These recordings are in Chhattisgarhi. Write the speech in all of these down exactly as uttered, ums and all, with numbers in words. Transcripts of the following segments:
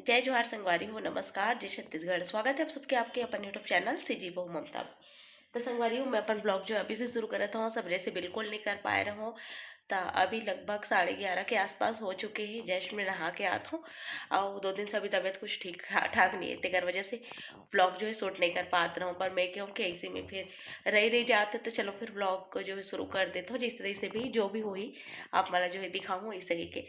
जय जोहार संगवारी हो, नमस्कार, जय छत्तीसगढ़। स्वागत है आप सबके आपके अपन YouTube चैनल सीजी बहू ममता में। तो संगवारी हो, मैं अपन ब्लॉग जो अभी से शुरू करत हूँ, सबरे से बिल्कुल नहीं कर पाए रहूँ। तो अभी लगभग साढ़े ग्यारह के आसपास हो चुके हैं, जस्ट मैं नहा के आत हूँ। और दो दिन से अभी तबीयत कुछ ठीक ठा-, ठाक नहीं है, तेकर वजह से ब्लॉग जो है शूट नहीं कर पात रहूँ। पर मैं कहूँ कि ऐसे में फिर रही रही जाते, तो चलो फिर ब्लॉग को जो है शुरू कर देता हूँ, जिस तरह से भी जो भी होही आप मला जो है दिखाऊँ इस तरीके।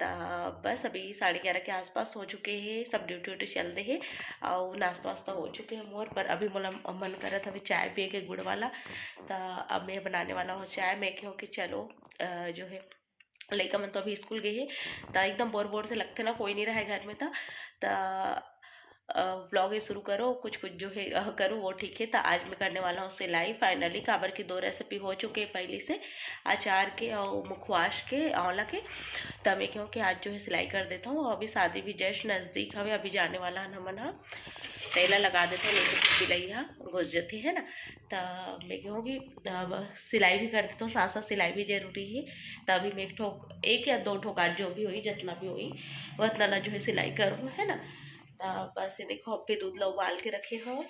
त बस अभी साढ़े ग्यारह के आसपास हो चुके हैं, सब ड्यूटी व्यूटी चल दे है और नाश्ता वास्ता हो चुके हैं मोर। पर अभी मोला मन करत हवे चाय पिए के गुड़ वाला। त अब मैं बनाने वाला हूँ चाय। मैं कहूँ कि चलो अ, जो है लइका मन तो अभी स्कूल गए है, त एकदम बोर बोर से लगते ना, कोई नहीं रहे घर में। त त ब्लॉग ये शुरू करो, कुछ कुछ जो है अ, करो वो ठीक है। त आज मैं करने वाला हूँ सिलाई फाइनली, काबर की दो रेसिपी हो चुके हैं पहले से, अचार के और मुखवास के, आंवला के। त मैं कहूँ कि आज जो है सिलाई कर देता हूँ। अभी शादी भी जस्ट नज़दीक हवे, अभी जाने वाला है हमन ह, तेला लगा देते हैं, नहीं तो सिलाई हा घुस जाती है ना। त मैं कहूँ कि अब सिलाई भी कर देता हूँ, साथ साथ सिलाई भी जरूरी है। त अभी मैं एक ठोक, एक या दो ठोक आज जो भी होई, जितना भी होई, उतना ला जो है सिलाई करूँ, है ना। त बस ये देखो, अब भी दूध ला उबाल के रखे हो और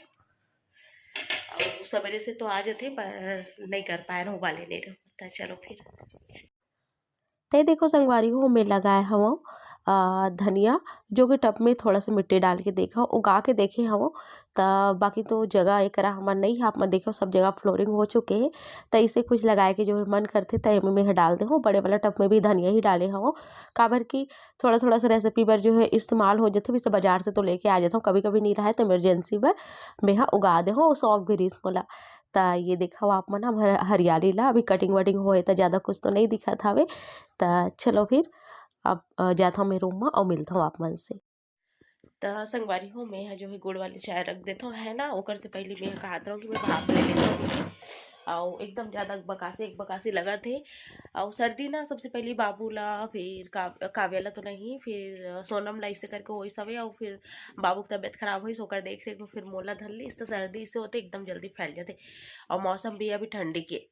सवेरे से तो आ जाते, पर नहीं कर पाए ना, उबाले नहीं रहो। त चलो फिर। ते देखो संगवारी हो, मैं लगाए हवं अ, धनिया, जो कि टब में थोड़ा सा मिट्टी डाल के देखा, उगा के देखे हवं। त बाकी तो जगह एकरा हमर नहीं है, आप मन देखो सब जगह फ्लोरिंग हो चुके है। त इसे कुछ लगाए के जो है मन करथे, त एमे मैं डाल दे हूँ। बड़े वाला टब में भी धनिया ही डाले हवं, काबर कि थोड़ा थोड़ा सा रेसिपी बर जो है इस्तेमाल हो जाथे। वैसे बाजार से तो लेके आ जाता हूँ, कभी कभी नहीं रहे तो इमरजेंसी बर मैं हा उगा दे हूँ, शौक भी रहीस मोला। त ये देखो आप मन, हमर हरियाली ला अभी कटिंग वटिंग होए त ज़्यादा कुछ तो नहीं दिखत हवे। त चलो फिर अब अ, जात हूँ मैं रूम में और मिलता हूँ आप मन से। त संगवारी हो, मैं ह जो है गुड़ वाली चाय रख देता हूँ, है ना। ओकर से पहले मैं कहत रहूँ कि मैं भाप ले लेता हूँ, और एकदम ज़्यादा बकासे एक बकासे लगत है। और सर्दी ना, सबसे पहले बाबू ला, फिर का-, काव्या ला तो नहीं, फिर अ, सोनम ला, इसे करके होइस हवे, और फिर बाबू की तबीयत खराब होइस, ओकर देख रेख में फिर मोला धर लीस, तो सर्दी इसे होते एकदम जल्दी फैल जाते। और मौसम भी अभी ठंडी के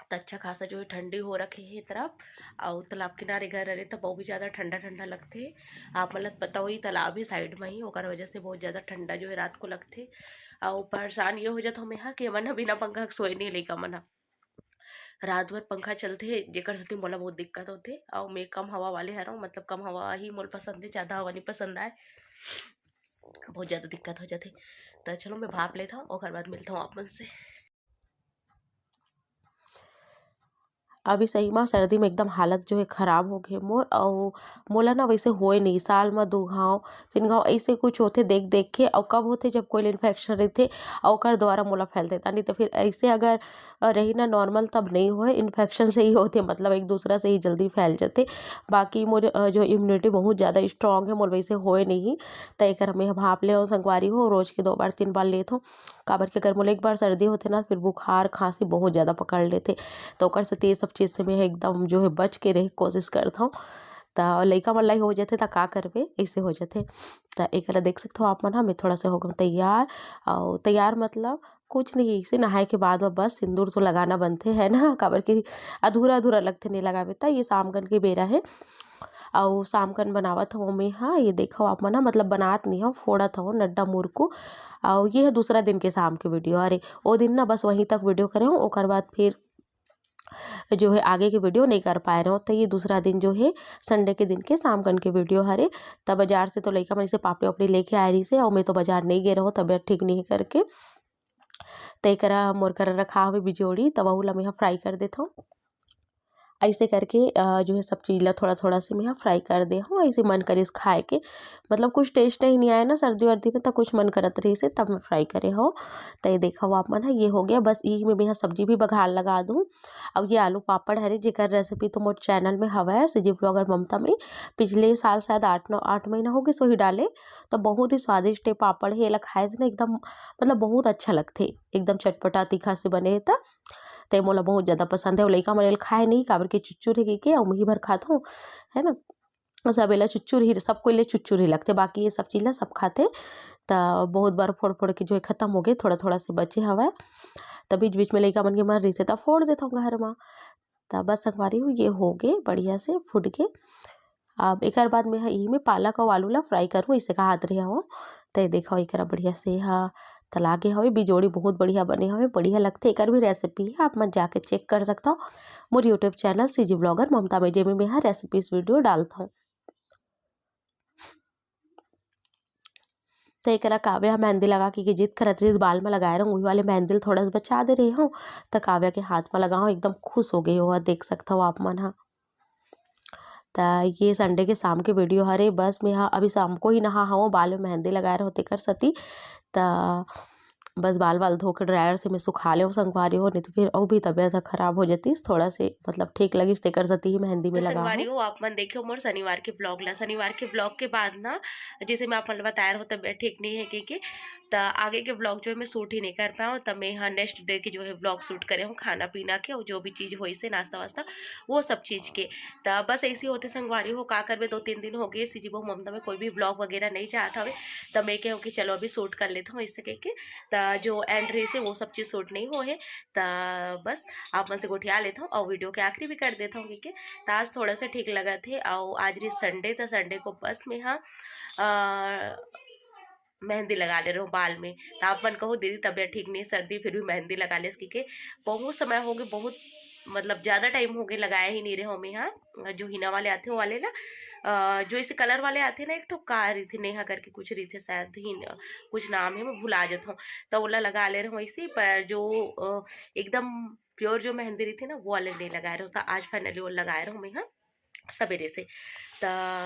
त अच्छा खासा जो है ठंडी हो रखे है ये तरफ। और तालाब किनारे घर हरे, तब वो भी ज़्यादा ठंडा ठंडा लगथे। आप मन ल पता होही, तालाब ही साइड में ही, ओकर वजह से बहुत ज़्यादा ठंडा जो है रात को लगथे। और परेशान ये हो जात हूँ मैं हा कि हमन ह बिना पंखा के सोए नहीं, लइका मन ह। रात भर पंखा चलथे, जेकर सेती मोला बहुत दिक्कत होथे। और मैं कम हवा वाले हरव, मतलब कम हवा ही मोला पसंद है, ज़्यादा हवा नहीं पसंद आए, बहुत ज़्यादा दिक्कत हो जाथे। त चलो मैं भाप लेता हूँ, ओकर बाद मिलता हूँ आप मन से। अभी सही में सर्दी में एकदम हालत जो है खराब हो गए मोर, और मोला ना वैसे होए नहीं, साल में दो घाव तीन घाव ऐसे कुछ होथे देख देख के, और कब होथे जब कोई इन्फेक्शन रहथे और ओकर द्वारा मोला फैलथे, नहीं तो फिर ऐसे अगर अ, रही ना नॉर्मल तब नहीं होए, इन्फेक्शन से ही होथे, मतलब एक दूसरा से ही जल्दी फैल जाथे। बाकी मोर अ, जो इम्यूनिटी बहुत ज़्यादा स्ट्रॉन्ग है, मोर वैसे होए नहीं, त एकर मैं भाप ले हूँ संगवारी हो, रोज के दो बार तीन बार लेत हूँ। काबर कि अगर मोला एक बार सर्दी होथे ना, फिर बुखार खांसी बहुत ज़्यादा पकड़ लेथे, तो ओकर से ये सब चीज़ से मैं एकदम जो है बच के रहे कोशिश करत हूँ। त लइका मन ला ही हो जाथे, त का करबे, ऐसे हो जाथे। त एकला देख सकत हो आप मन ह, मैं थोड़ा सा हो गए तैयार। और तैयार मतलब कुछ नहीं, इसे नहाए के बाद में बस सिंदूर तो लगाना बनथे, है ना, काबर कि अधूरा अधूरा लगथे नहीं लगावे। त ये सामगन के बेरा है, और सामगन बनावत हूँ मैं। हाँ, ये देखो आप मन ह, मतलब बनात नहीं हो, फोड़त हो नड्डा मुरकू। और ये है दूसरा दिन के शाम के वीडियो। अरे, वो दिन ना बस वहीं तक वीडियो करे हूँ, ओकर बाद फिर जो है आगे के वीडियो नहीं कर पाए रहे हो। तो ये दूसरा दिन जो है संडे के दिन के सामगन के वीडियो हरे। तब बाजार से तो लइका मन से पापड़ी वापड़ी लेके आए रही से, और मैं तो बाजार नहीं गए रहूँ तबीयत ठीक नहीं करके। तो एकरा मोर करा रखा हुए बिजोड़ी, तब वहू ला मैं फ्राई कर देता हूँ। ऐसे करके अ, जो है सब चीज़ ला थोड़ा थोड़ा से मैं फ्राई कर दे हूँ। ऐसे मन करिस खाए के, मतलब कुछ टेस्ट ही नहीं आया ना सर्दी वर्दी में, तो कुछ मन करत रही से तब मैं फ्राई करे हो। तो ये देखा हुआ आप मन है, ये हो गया। बस यही में मैं सब्जी भी बघार लगा दूँ। और ये आलू पापड़ हरे, जेकर रेसिपी तो मोर चैनल में हवा है, सीजी ब्लॉगर ममता में। पिछले साल शायद आठ नौ आठ महीना हो गए सोही डाले, तो बहुत ही स्वादिष्ट ये पापड़ है। ये ला खाए से ना एकदम, मतलब बहुत अच्छा लगथे, एकदम चटपटा तीखा से बने है। त ते मोला बहुत ज़्यादा पसंद है। वो लइका मन एला खाए नहीं, काबर के चुच्चुर है के, के, अउ मुही भर खात हूँ, है ना। सब एला चुच्चुर ही, सब कोई ले चुच्चुर ही लगथे, बाकी ये सब चीज़ ला सब खाथे। त बहुत बार फोड़ फोड़ के जो है खत्म हो गए, थोड़ा थोड़ा से बचे हवय। त बीच बीच में लइका मन के मन रहिथे त फोड़ देथव घर मा। त बस संगवारी हो, ये हो गे बढ़िया से फूट के। अब एकर बाद में ह इही में पालक अउ आलू ला फ्राई करहूँ, इसे कहात रहे हो। त ये देखो, एकरा बढ़िया से ह तला गे हवे, बिजोड़ी बहुत बढ़िया बने हवे, बढ़िया लगथे। एकर भी रेसिपी है, आप मन जाके चेक कर सकथव मोर YouTube चैनल सीजी ब्लॉगर ममता में, जेमे मैं ह रेसिपीज वीडियो डालथव। त एकरा काव्या ह मेहंदी लगा के, के जिद करत रहिस, बाल म लगाए रहूँ, उही वाले मेहंदी ल थोड़ा सा बचा दे रहे हूँ। त काव्या के हाथ म लगाओ, एकदम खुश हो गई हो, देख सकथव आप मन ह। त ये संडे के शाम के वीडियो हरे। बस मैं ह अभी शाम को ही नहा हवं, बाल में मेहंदी लगाए रहो तेकर सती। त बस बाल वाल धो के ड्रायर से मैं सुखा लेव संगवारी हो, नहीं तो फिर अउ भी तबीयत ह खराब हो जातीस। थोड़ा से मतलब ठीक लगिस तेकर सती ही मेहंदी में तो लगा संगवारी हूँ। हो, आप मन देखे मोर शनिवार के ब्लॉग ला। शनिवार के ब्लॉग के बाद ना, जैसे मैं आप मन ल बताए रहो, तबीयत ठीक नहीं है कि, कि त आगे के ब्लॉग जो है मैं शूट ही नहीं कर पाऊँ। त मैं यहाँ नेक्स्ट डे के जो है ब्लॉग शूट करे हूँ, खाना पीना के और जो भी चीज़ होइस हे, नाश्ता वास्ता, वो सब चीज़ के। त बस ऐसी होते संगवारी हो, का करबे, दो तीन दिन हो गए सीजी बहू ममता में कोई भी ब्लॉग वगैरह नहीं चाहत हवे। त मैं कहूँ कि चलो अभी शूट कर लेता हूँ इससे कह के। त जो एंड रहिस हे वो सब चीज़ शूट नहीं हो है। त बस आप मन से गोठिया लेता हूँ और वीडियो के आखिरी भी कर देता हूँ, ठीक है। त आज थोड़ा सा ठीक लगा थे और आज रही संडे, त संडे को बस मैं हाँ अ, मेहंदी लगा ले रहे हो बाल में। त आप मन कहो, "दीदी तबीयत ठीक नहीं, सर्दी, फिर भी मेहंदी लगा लेस," कहिके। बहुत समय हो गए, बहुत मतलब ज़्यादा टाइम हो गए, लगाया ही नहीं रहे हो मैं हाँ। जो हिना वाले आथे, वो वाले ना, अ, जो इसे कलर वाले आथे ना, एक ठो का रहिथे, नेहा करके कुछ रहिथे शायद, ही कुछ नाम है, मैं भुला जाता हूँ। तो ओला लगा ले रहे हो इसे, पर जो अ, एकदम प्योर जो मेहंदी रहिथे ना, वो वाले नहीं लगाए रहे हो। त आज फाइनली वो लगाए रहे हो मैं हाँ। सवेरे से, त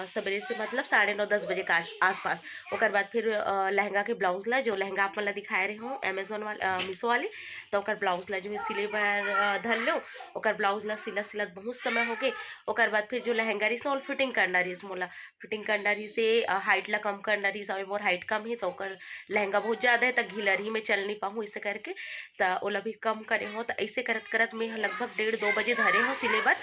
सवेरे से मतलब साढ़े नौ दस बजे के आस-, आसपास। ओकर बाद फिर, अ, लहंगा के ब्लाउज ला, जो लहंगा आप मन ला दिखाए रहे हो Amazon वाले, अ, मीशो वाले, त ओकर ब्लाउज ला जो है सिले बर, अ, धर लो। ओकर ब्लाउज ला सिलत सिलत बहुत समय हो गए। ओकर बाद फिर जो लहंगा रहिस ना, ओला फिटिंग करना रहिस मोला, फिटिंग करना रहिस हे, अ, हाइट ला कम करना रहिस। अभी मोर हाइट कम हे, त ओकर लहंगा बहुत ज़्यादा हे, त घिलर ही में चल नहीं पाहूँ, इसे करके त ओला भी कम करे हो। त ऐसे करत करत मैं ह लगभग डेढ़ दो बजे धरे हो सिले बर,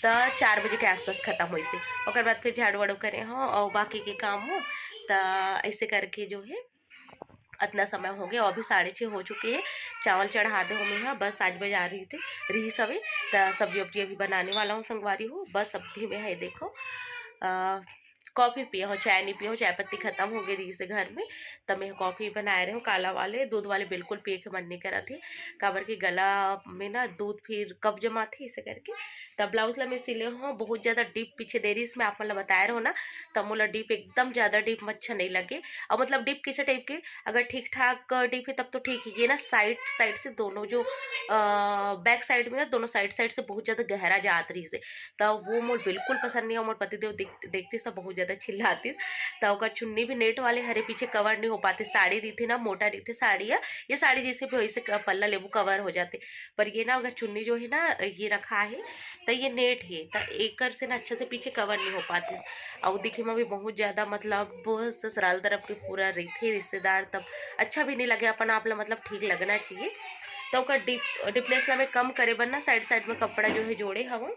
त चार बजे के आसपास खत्म होइस हे। ओकर बाद फिर झाड़ू वाड़ू करे हो और बाकी के काम हो, त ऐसे करके जो है अतना समय हो गया और अभी साढ़े छः हो चुके हैं। चावल चढ़ा दे हो मैं ह, बस आज बाजार रही थे, रही सवे, त सब्जी वब्जी अभी बनाने वाला हूँ संगवारी हो। बस अभी मैं है देखो, अ, कॉफ़ी पिए हो, चाय नहीं पिए हो, चाय पत्ती खत्म हो गई रही से घर में, तब मैं कॉफ़ी बनाए रहे हूँ काला वाले, दूध वाले बिल्कुल पिए के मन नहीं करा थे, काबर के गला में ना दूध फिर कफ जमा थे, इसे करके। तब ब्लाउज ला मैं सिले हो, बहुत ज़्यादा डीप पीछे दे रही, इसमें आप मन ला बताए रहो ना, तब मोला डीप एकदम ज़्यादा डीप अच्छा नहीं लगे। और मतलब डीप किसे टाइप के, अगर ठीक ठाक डीप है तब तो ठीक है, ये ना साइड साइड से दोनों जो, अ, बैक साइड में ना दोनों साइड साइड से बहुत ज़्यादा गहरा जात रही से, त वो मोर बिल्कुल पसंद नहीं हो। मोर पतिदेव देख-, देखतिस त बहुत ज़्यादा चिल्लातिस। त ओकर चुन्नी भी नेट वाले हरे, पीछे कवर नहीं हो पाते। साड़ी रहिथे ना, मोटा रहिथे साड़ी ह, ये साड़ी जैसे भी वैसे क-, पल्ला लेबू कवर हो जाते, पर ये ना अगर चुन्नी जो है ना ये रखा है, त ये नेट है, त एकर से ना अच्छा से पीछे कवर नहीं हो पातिस। अउ दिखे में भी बहुत ज़्यादा मतलब ससुराल तरफ के पूरा रहिथे रिश्तेदार, तब अच्छा भी नहीं लगे। अपन आप ला मतलब ठीक लगना चाहिए। त ओकर डीप, डीपनेस ला मैं कम करे बर ना साइड साइड में कपड़ा जो है जोड़े हवं।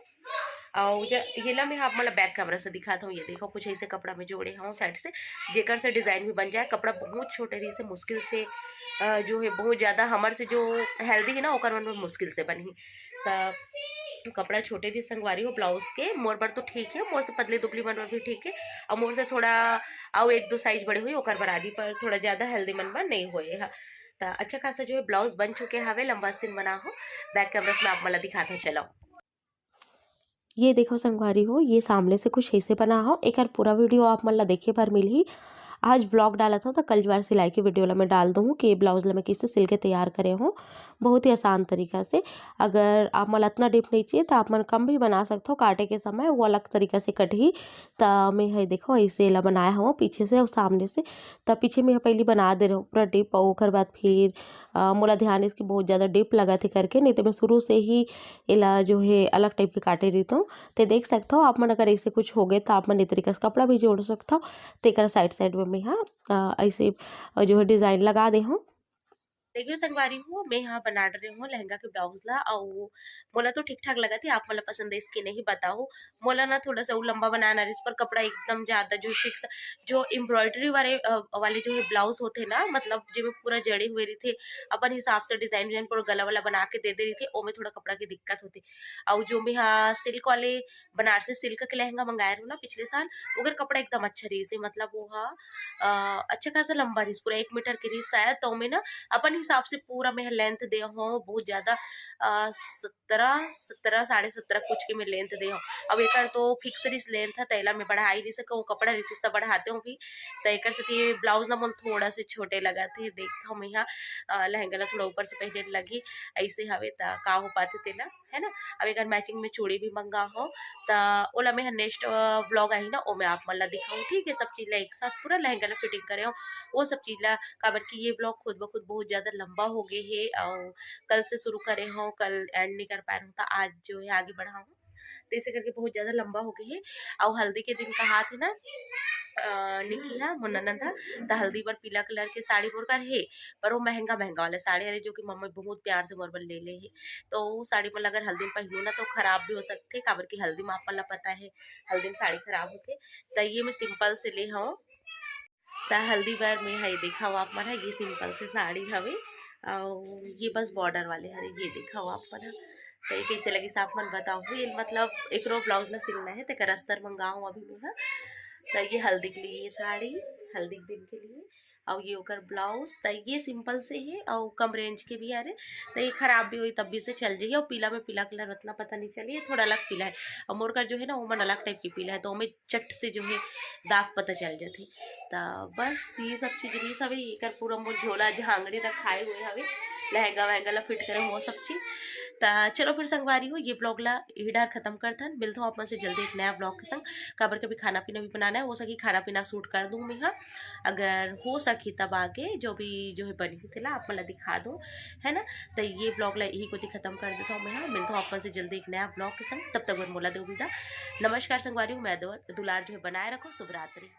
अउ ये, ये ला मैं आप मन ला बैक कैमरा से दिखाता हूँ। ये देखो, कुछ ऐसे कपड़ा में जोड़े हवं साइड से, जेकर से डिज़ाइन भी बन जाए। कपड़ा बहुत छोटे रही से, मुश्किल से, अ, जो है बहुत ज़्यादा हमर से जो हेल्दी है ना, ओकर मन में मुश्किल से बनही। त कपड़ा छोटे रही संगवारी हो ब्लाउज के, मोर बर तो ठीक है, मोर से पतली दुबली मन बर भी ठीक है, और मोर से थोड़ा अउ एक दो साइज बड़े हुई, ओकर बर आजी पर थोड़ा ज़्यादा हेल्दी मन बर नहीं होए है। त अच्छा खासा जो है ब्लाउज बन चुके हवे, लंबा आस्तीन बना हो। बैक कैमरा से मैं आप मन ला दिखाता हूँ, चलो। ये देखो संगवारी हो, ये सामने से कुछ ऐसे बना हो। एकर पूरा वीडियो आप मन ला देखे बर मिलही। आज व्लॉग डालत हो, त कल जुआर सिलाई के वीडियो ला मैं डाल दूँ कि ब्लाउज ला मैं किससे सिल के तैयार करे हूँ, बहुत ही आसान तरीका से। अगर आप मन ला अतना डीप नहीं चाहिए, त आप मन कम भी बना सकत हो। काटे के समय वो अलग तरीका से कटही। त मैं है देखो, ऐसे ला बनाए हूँ पीछे से और सामने से। त पीछे में पहली बना दे रहूँ पूरा डीप, और ओकर बाद फिर अ, मोला ध्यान इसके बहुत ज़्यादा डीप लगत हे करके, नहीं तो मैं शुरू से ही एला जो है अलग टाइप के काटे रहितों। ते देख सकथो आप मन, अगर ऐसे कुछ हो गए तो आप मन ए तरीका से कपड़ा भी जोड़ सकथो। तेकर साइड साइड में मैं हा, अ, ऐसे, अ, जो है डिज़ाइन लगा दे हूँ। देखियो संगवारी हो, मैं यहाँ बना रहे हूँ लहंगा के ब्लाउज ला, अउ मोला तो ठीक ठाक लगत हे। आप मन ला पसंद आइस कि नहीं बताओ। मोला ना थोड़ा सा वो लंबा बनाना रहिस, पर कपड़ा एकदम ज्यादा जो फिक्स, जो एम्ब्रॉयडरी वाले, अ, वाले जो है ब्लाउज होते ना, मतलब जेमे पूरा जड़े हुए रहिथे, अपन हिसाब से डिजाइन विजाइन पूरा गला वाला बना के दे दे रहिथे, ओमे थोड़ा कपड़ा की दिक्कत होथे। अउ जो मैं हा सिल्क वाले, बनारसी सिल्क के लहंगा मंगाए रहूँ ना पिछले साल, ओकर कपड़ा एकदम अच्छा रहिस हे, मतलब वो हा, अ, अच्छा खासा लंबा रहिस, पूरा एक मीटर के रहिस शायद। तो ओमे ना अपन हिसाब से पूरा मैं लेंथ दे हूँ, बहुत ज्यादा, अ, सत्रह, सत्रह, साढ़े सत्रह कुछ के मैं लेंथ दे हूँ। अब एकर तो फिक्स रहिस लेंथ ह, तेला मैं बढ़ा ही नहीं सकूँ, वो कपड़ा रहिस त बढ़ाते हूँ भी। तो एकर से ये ब्लाउज ना मोला थोड़ा से छोटे लगत हे, देखत हूँ मैं यहाँ, अ, लहंगा ला थोड़ा ऊपर से पहने लगी, ऐसे हवे त का हो पाते तेला, है ना। अब एकर मैचिंग में चूड़ी भी मंगा हो, त ओला मैं नेक्स्ट ब्लॉग आही ना, ओमे आप मन ला दिखाऊँ, ठीक है। सब चीज ला एक साथ पूरा लहंगा ला फिटिंग करे हो, वो सब चीज ला, काबर कि ये ब्लॉग खुद ब खुद बहुत ज्यादा लंबा हो गए हे, और कल से शुरू करे हो, कल एंड नहीं कर पाए रहूँ, त आज जो है आगे बढ़ाऊँ, तो ऐसे करके बहुत ज्यादा लंबा हो गए हे। और हल्दी के दिन कहा थे ना, अ, निकी हा, मोर ननद हा, त हल्दी बर पीला कलर के साड़ी मोर कर हे, पर वो महंगा महंगा वाला साड़ी हरे, जो कि मम्मी बहुत प्यार से मोर बर ले ले हे। तो वो साड़ी मोला अगर हल्दी में पहनू ना, तो खराब भी हो सकथे, काबर कि हल्दी में आप मन ला पता है, हल्दी में साड़ी खराब होथे। त ये मैं सिंपल से ले हूँ। त हल्दी बर में है, देखा हो आप मन है, ये सिंपल से साड़ी हवे, और ये बस बॉर्डर वाले हरे, ये देखा हो आप मन है। तो ये कैसे लगिस आप मन बताओ, ये मतलब एकरो ब्लाउज ला सिलना है, तेकर अस्तर मंगाऊँ अभी मैं हा। तो ये हल्दी के लिए ये साड़ी, हल्दी के दिन के लिए, और ये ओकर ब्लाउज, त ये सिंपल से है और कम रेंज के भी हरे, त ये खराब भी होई तब भी से चल जाही। और पीला में पीला कलर उतना पता नहीं चली, ये थोड़ा अलग पीला है। और मोर कर जो है ना, वो मन अलग टाइप के पीला है, तो हमें चट से जो है दाग पता चल जाथे। त बस ये सब चीज रहिस हवे, एकर पूरा मोर झोला झांगड़ी रखाए हुए हवे, लहंगा वहंगा ला फिट करे हो सब चीज। त चलो फिर संगवारी हो, ये ब्लॉग ला इही डार खत्म करथन। मिलत हूँ आप मन से जल्दी एक नया ब्लॉग के संग, काबर के अभी खाना पीना भी बनाना है, वो सकी खाना पीना शूट कर दूँ मैं हा, अगर हो सकी तब आगे जो भी जो है बनही तेला आप मन ला दिखा दूँ, है ना। त ये ब्लॉग ला यही कोती खत्म कर देता हूँ मैं हा। मिलत हूँ आप मन से जल्दी एक नया ब्लॉग के संग, तब तक बर मोला देव विदा। नमस्कार संगवारी हो, मैं दुलार जो है बनाए रखो। शुभ रात्रि।